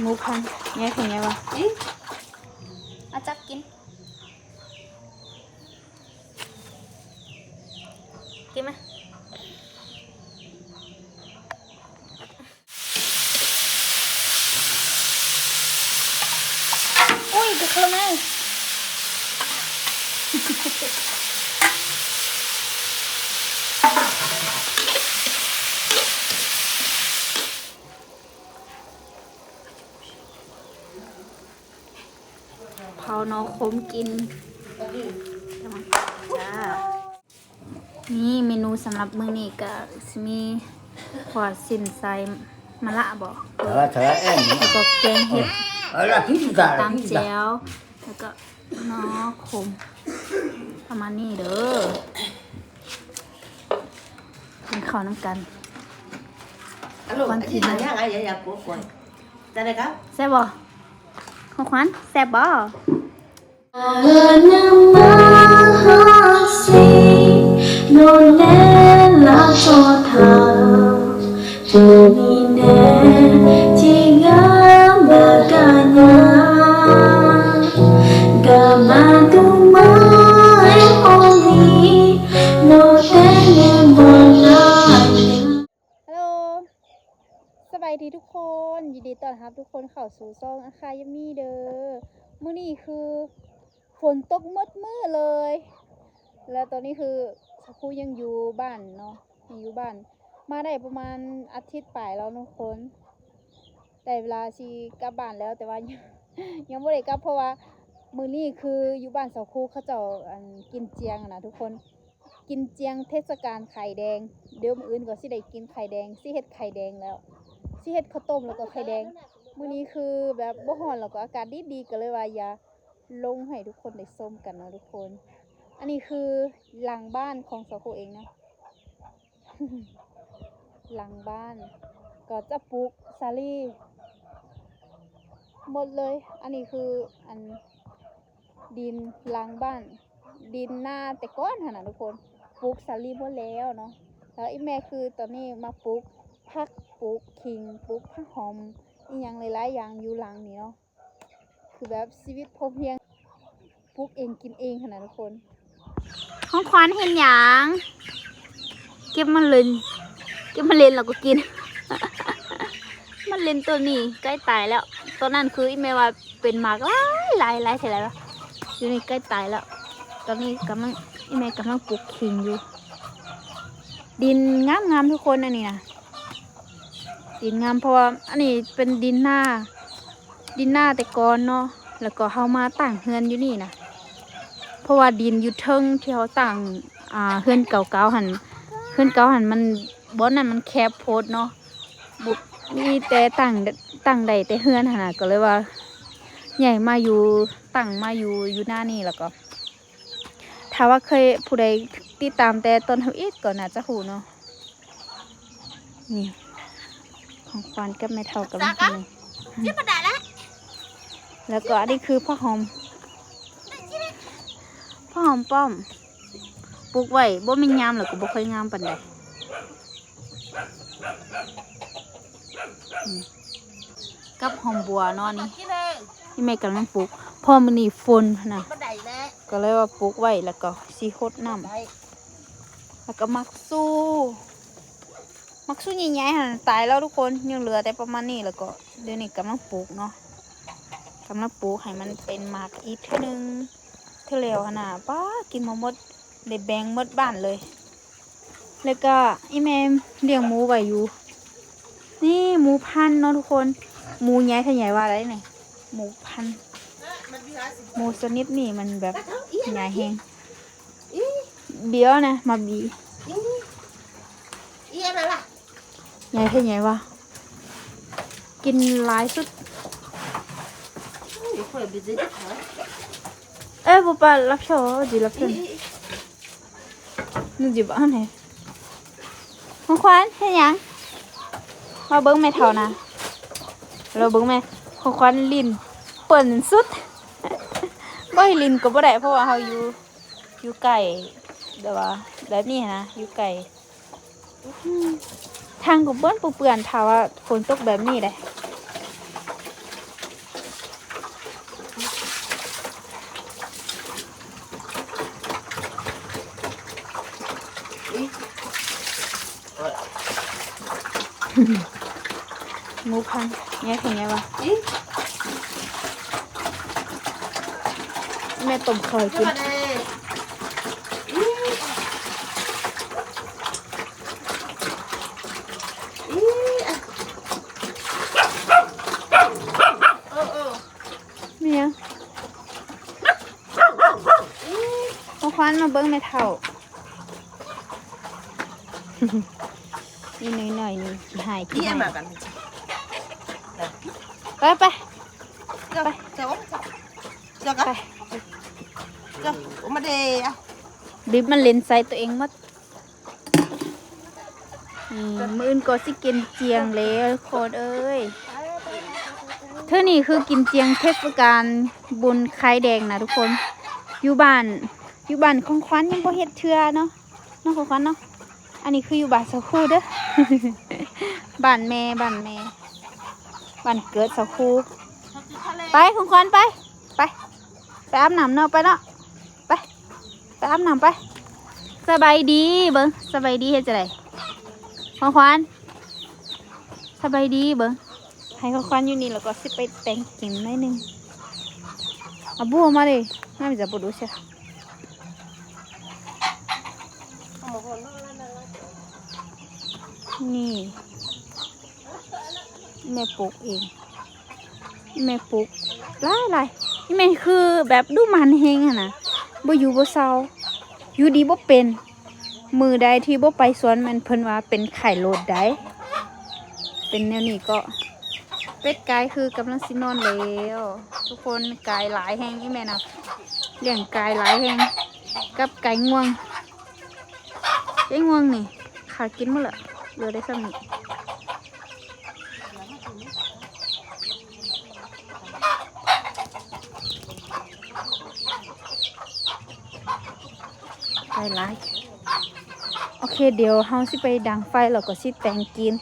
ໝູພັນ ແຍກໃຫ້ແນ່ວ່າ ອື ມາຈັບກິນ ກິນມາ. ອຸ້ຍ ກະເຄີມເລີຍ. ເຜົາໜໍ່ຂົມກິນ ຈ້າ. ນີ້ເມນູສຳລັບມື້ນີ້ກະຊິມີຂົ້ວຊີ້ນໃສ່ມະລະບໍ ເອີ ເອີ ແລ້ວກໍແກງເຫັດ ເອີ ຕຳແຈ່ວ ແລ້ວກໍໜໍ່ຂົມ ປະມານນີ້ເດີ. ກິນເຂົ້ານຳກັນ ກ່ອນກິນ ແຊບບໍ່? ຂອງຂວັນ ແຊບບໍ່? ຮາໂລ ສະບາຍດີທຸກຄົນ ຍິນດີຕ້ອນຮັບທຸກຄົນເຂົ້າສູ່ຊ່ອງອາຄາຍາມີເດີ. ມື້ນີ້ຄືຝົນຕົກໝົດມື້ເລີຍ ແລະ ຕອນນີ້ຄືສາວຄູຍັງຢູ່ບ້ານເນາະ ຍັງຢູ່ບ້ານ ມາໄດ້ປະມານອາທິດປາຍແລ້ວທຸກຄົນ ໄດ້ເວລາຊິກັບບ້ານແລ້ວ ແຕ່ວ່າຍັງ ຍັງບໍ່ໄດ້ກັບ ເພາະວ່າມື້ນີ້ຄືຢູ່ບ້ານສາວຄູເຂົາເຈົ້າ ອັນ ກິນຈຽງນະທຸກຄົນ. ກິນຈຽງເທດສະການໄຂ່ແດງ ດຽວມື້ອື່ນກໍຊິໄດ້ກິນໄຂ່ແດງ ຊິເຮັດໄຂ່ແດງແລ້ວ ຊິເຮັດເຂົ້າຕົ້ມແລ້ວກໍໄຂ່ແດງ. ມື້ນີ້ຄືແບບບໍ່ຮ້ອນ ແລ້ວກໍອາກາດດີໆ ກໍເລີຍວ່າຢາກລົງໃຫ້ທຸກຄົນໄດ້ຊົມກັນເນາະທຸກຄົນ. ອັນນີ້ຄືຫຼັງບ້ານຂອງສາວຄູເອງເນາະ ຫຼັງບ້ານກໍຈະປູກສາລີໝົດເລີຍ. ອັນນີ້ຄືອັນດິນຫຼັງບ້ານ ດິນນາແຕ່ກ່ອນຫັ້ນນະທຸກຄົນ ປູກສາລີໝົດແລ້ວເນາະ. ແລ້ວອີ່ແມ່ຄືຕອນນີ້ມາປູກຜັກ ປູກຂີງ ປູກຜັກຫອມ ອີ່ຫຍັງຫຼາຍໆຢ່າງຢູ່ຫຼັງນີ້ເນາະ. ຄືແບບຊີວິດພໍພຽງ ປູກເອງກິນເອງຫັ້ນນະທຸກຄົນ. ຂອງຂວັນເຮັດຫຍັງ? ເກັບມາເຫຼັ້ນ ເກັບມາເຫຼັ້ນແລ້ວກໍກິນ. ມາເຫຼັ້ນໂຕນີ້ໃກ້ຕາຍແລ້ວ. ຕອນນັ້ນຄືອີ່ແມ່ວ່າເປັນໝາກຫຼາຍໆ ຫຼາຍເທົ່າໃດວະ ດຽວນີ້ໃກ້ຕາຍແລ້ວ. ຕອນນີ້ກຳລັງ ອີ່ແມ່ກຳລັງປູກຂີງຢູ່. ດິນງາມໆ ທຸກຄົນ ອັນນີ້ນະ ດິນງາມ ເພາະວ່າອັນນີ້ເປັນດິນນາ ດິນນາແຕ່ກ່ອນເນາະ ແລ້ວກໍເຮົາມາຕັ້ງເຮືອນຢູ່ນີ້ນະ ເພາະວ່າດິນຢູ່ເທິງທີ່ເຮົາຕັ້ງ ອ່າ ເຮືອນເກົ່າໆຫັ້ນ ເຮືອນເກົ່າຫັ້ນມັນ ບ່ອນນັ້ນມັນແຄບໂພດເນາະ ບໍ່ ມີແຕ່ຕັ້ງ ຕັ້ງໄດ້ແຕ່ເຮືອນຫັ້ນນະ ກໍເລີຍວ່າຍ້າຍມາຢູ່ ຕັ້ງມາຢູ່ ຢູ່ນານີ້ ແລ້ວກໍ ຖ້າວ່າເຄີຍ ຜູ້ໃດຕິດຕາມແຕ່ຕົ້ນທຳອິດກໍໜ້າຈະຮູ້ເນາະ. ນີ້ ຂອງຂວັນກັບແມ່ເຖົ້າກຳລັງກິນ ແລ້ວກໍອັນນີ້ຄືຜັກຫອມ ຜັກຫອມປ້ອມ ປູກໄວ້ ບໍ່ແມ່ນຍາມ ແລ້ວກໍບໍ່ຄ່ອຍງາມປານໃດ. ອືມ ກັບຫອມບົວເນາະນີ້ ນີ້ແມ່ກຳລັງປູກ ເພາະມື້ນີ້ຝົນຫັ້ນນະ ກໍເລີຍວ່າປູກໄວ້ ແລ້ວກໍຊິຫົດນ້ຳ ແລ້ວກໍໝາກຊູ ໝາກຊູໃຫຍ່ໆຫັ້ນຕາຍແລ້ວທຸກຄົນ ຍັງເຫຼືອແຕ່ປະມານນີ້ ແລ້ວກໍດຽວນີ້ກຳລັງປູກເນາະ ກຳລັງປູກໃຫ້ມັນເປັນໝາກອີກເທື່ອໜຶ່ງ ເທື່ອແລ້ວຫັ້ນນະ ປ້າ ກິນບໍ່ໝົດ ໄດ້ແບ່ງໝົດບ້ານເລີຍ. ແລ້ວກໍອີ່ແມ່ລ້ຽງໝູໄວ້ຢູ່ ນີ້ໝູພັນເນາະທຸກຄົນ ໝູໃຫຍ່ເທົ່າໃຫຍ່ວ່າໄດ້ນີ້ ໝູພັນ ໝູຊະນິດນີ້ມັນແບບໃຫຍ່ແຮງ ເບຍນະ ມາບີ ໃຫຍ່ເທົ່າໃຫຍ່ວ່າ ກິນຫຼາຍສຸດ ເອີ ບໍ່ປານລັບໂຊ ຈີລັບໂຊ. ໜຶ່ງຈີບເອົາແດ່ ຂອງຂວັນເຮັດຫຍັງ? ມາເບິ່ງແມ່ເຖົ້ານະ ລາວເບິ່ງແມ່ ຂອງຂວັນຫຼິ້ນເປີ້ນສຸດ ບໍ່ໃຫ້ຫຼິ້ນກໍບໍ່ໄດ້ ເພາະວ່າເຮົາຢູ່ ຢູ່ໃກ້ ແບບວ່າແບບນີ້ຫັ້ນນະ ຢູ່ໃກ້ ອືມ ຖັງກໍເປື້ອນບໍ່ເປື້ອນ ຖ້າວ່າຝົນຕົກແບບນີ້ເດ້. ໝູພັນ ແຍກໃຫ້ແນ່ວ່າ ແມ່ຕົ້ມເຂົ້າໃຫ້ກິນ. ແມ່ນຫຍັງ? ຂອງຂວັນມາເບິ່ງແມ່ເຖົ້າ. ອີ່ນ້ອຍໆນີ້ຂີ້ຮ້າຍ ຂີ້ຮ້າຍ. ໄປ ໄປ ໄປ ໄປ. ອືມ ມື້ອື່ນກໍຊິກິນຈຽງແລ້ວທຸກຄົນເອີຍ. ເທື່ອນີ້ຄືກິນຈຽງເທດສະການບຸນໄຂ່ແດງນະທຸກຄົນ. ຢູ່ບ້ານ ຢູ່ບ້ານຂອງຂວັນຍັງບໍ່ເຮັດເທື່ອເນາະ ເນາະຂອງຂວັນເນາະ. ອັນນີ້ຄືຢູ່ບ້ານສາວຄູເດີ ບ້ານແມ່ ບ້ານແມ່ ບ້ານເກີດສາວຄູ. ໄປຂອງຂວັນໄປ ໄປ ໄປອາບນ້ຳເນາະ ໄປເນາະ ໄປ ໄປອາບນ້ຳໄປ. ສະບາຍດີເບິ່ງ ສະບາຍດີເຮັດຈັ່ງໃດ ຂອງຂວັນ ສະບາຍດີເບິ່ງ. ໃຫ້ຂອງຂວັນຢູ່ນີ້ ແລ້ວກໍຊິໄປແຕ່ງກິນໜ້ອຍໜຶ່ງ. ເອົາບົວມາເດ້ ງາມຈະບໍ່ດູຊະ. ນີ້ ແມ່ປູກເອງ ແມ່ປູກຫຼາຍໆ. ອີ່ແມ່ຄືແບບດຸໝັ່ນແຮງຫັ້ນນະ ບໍ່ຢູ່ບໍ່ເຊົາ ຢູ່ດີບໍ່ເປັນ. ມື້ໃດທີ່ບໍ່ໄປສວນແມ່ນເພິ່ນວ່າເປັນໄຂ້ໂລດໃດ໋. ເປັນແນວນີ້ກໍ ເປັດກາຍຄືກຳລັງຊິນອນແລ້ວທຸກຄົນ. ກາຍຫຼາຍແຮງ ອີ່ແມ່ນະ ລ້ຽງກາຍຫຼາຍແຮງ ກັບໄກ່ງວງ. ໄກ່ງວງນີ້ຂ້າກິນໝົດລະ ເຫຼືອໄດ້ສ່ຳນີ້. ໄກ່ຫຼາຍ. ໂອເຄ ດຽວເຮົາຊິໄປດັງໄຟ ແລ້ວກໍຊິແຕ່ງກິນ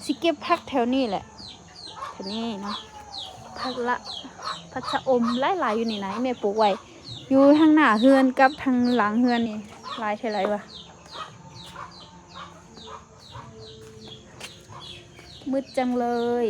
ຊິເກັບຜັກແຖວນີ້ແຫຼະ ແຖວນີ້ເນາະ. ຜັກລະ ຜັກຊະອົມຫຼາຍໆຢູ່ນີ້ນະ ແມ່ປູກໄວ້ຢູ່ທາງໜ້າເຮືອນກັບທາງຫຼັງເຮືອນນີ້ ຫຼາຍແທ້ຫຼາຍວ່າ. ມືດຈັງເລີຍ.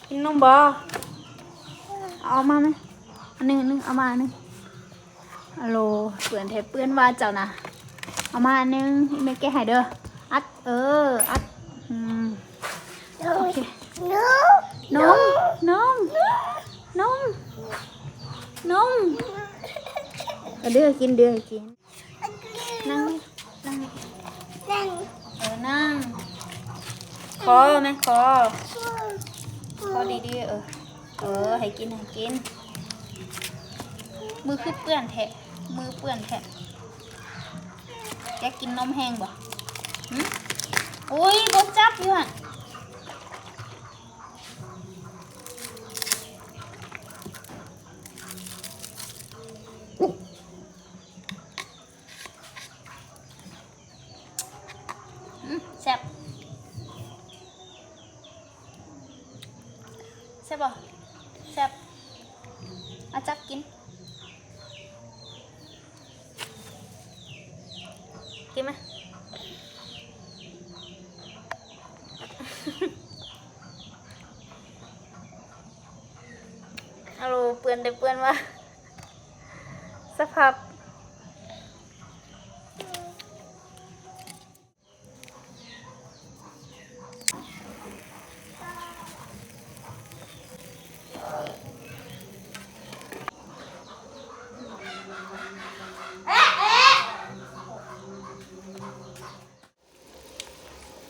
ກິນນົມບໍ່? ເອົາມາແມະ ອັນໜຶ່ງ ອັນໜຶ່ງ ເອົາມາອັນໜຶ່ງ. ອາໂລ ເປື້ອນແທ້ເປື້ອນວ່າເຈົ້ານະ. ເອົາມາອັນໜຶ່ງ ແມ່ແກະໃຫ້ເດີ. ອັດ ເອີ ອັດ ອືມ ໂອເຄ. ນົມ ນົມ ນົມ ນົມ ເອົາເດີ ກິນເດີ ກິນ. ນັ່ງນີ້ ນັ່ງນີ້ ນັ່ງ ເອີ ນັ່ງ ຂໍແມ່ ຂໍ ຂໍດີໆ ເອີ ເອີ ໃຫ້ກິນ ໃຫ້ກິນ. ມືຄືເປື້ອນແທ້ ມືເປື້ອນແທ້. ຢາກກິນນົມແຮງບໍ່? ຫື? ໂອ້ຍ ບໍ່ຈັບຢູ່ຫັ້ນ. ອືມ ແຊບ ແຊບບໍ່? ແຊບ. ເອົາ ຈັບກິນ ກິນມາ. ອາໂລ ເປື້ອນແທ້ເປື້ອນວ່າ ສະພາບ.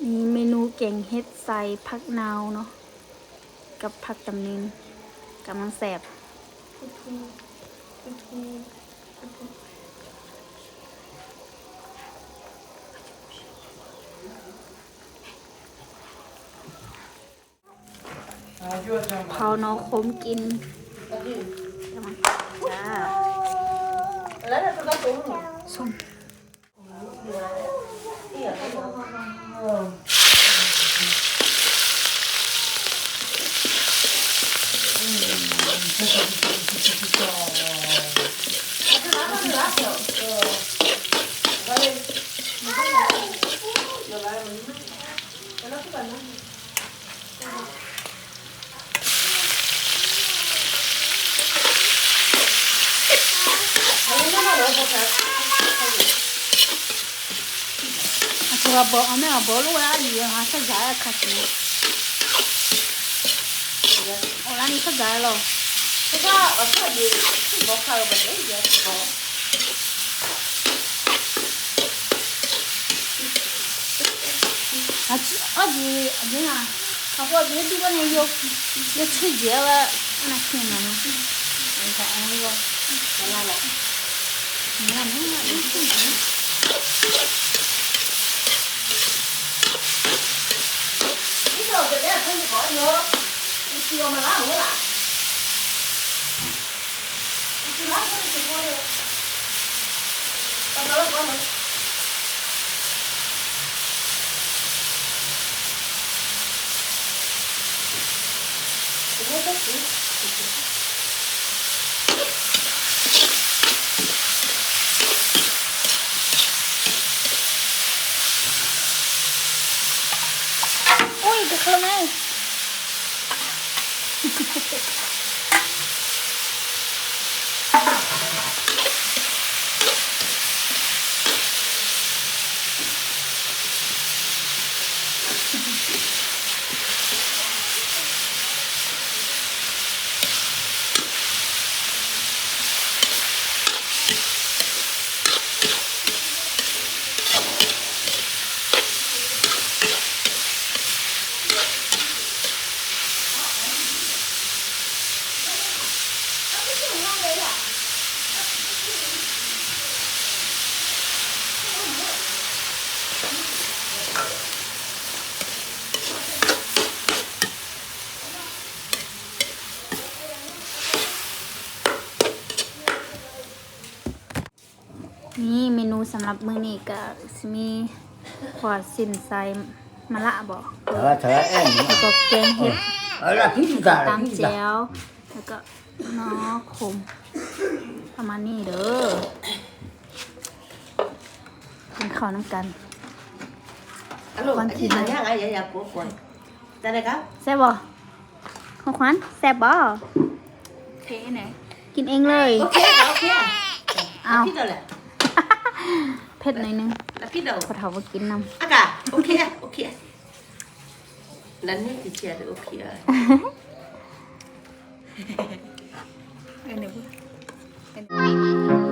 ນີ້ເມນູແກງເຫັດໃສ່ຜັກນາວເນາະ ກັບຜັກຕຳເໜັງ ກຳລັງແຊບ. ເຜົາໜໍ່ຂົມກິນ. ຈ້າ ສົ້ມ. ນີ້ເມນູສຳລັບມື້ນີ້ກະຊິມີຂົ້ວຊີ້ນໃສ່ມະລະບໍ ແລ້ວກໍແກງເຫັດ ຕຳແຈ່ວ ແລ້ວກໍໜໍ່ຂົມ ປະມານນີ້ເດີ. ກິນເຂົ້ານຳກັນ. ແຊບບໍ່? ຂອງຂວັນ ແຊບບໍ່? ໂອເຄແນະ ກິນເອງເລີຍ. ໂອເຄ ໂອເຄ ເອົາ ເຜັດໜ້ອຍໜຶ່ງ ພໍ່ເຖົ້າບໍ່ກິນນຳ. ເອີ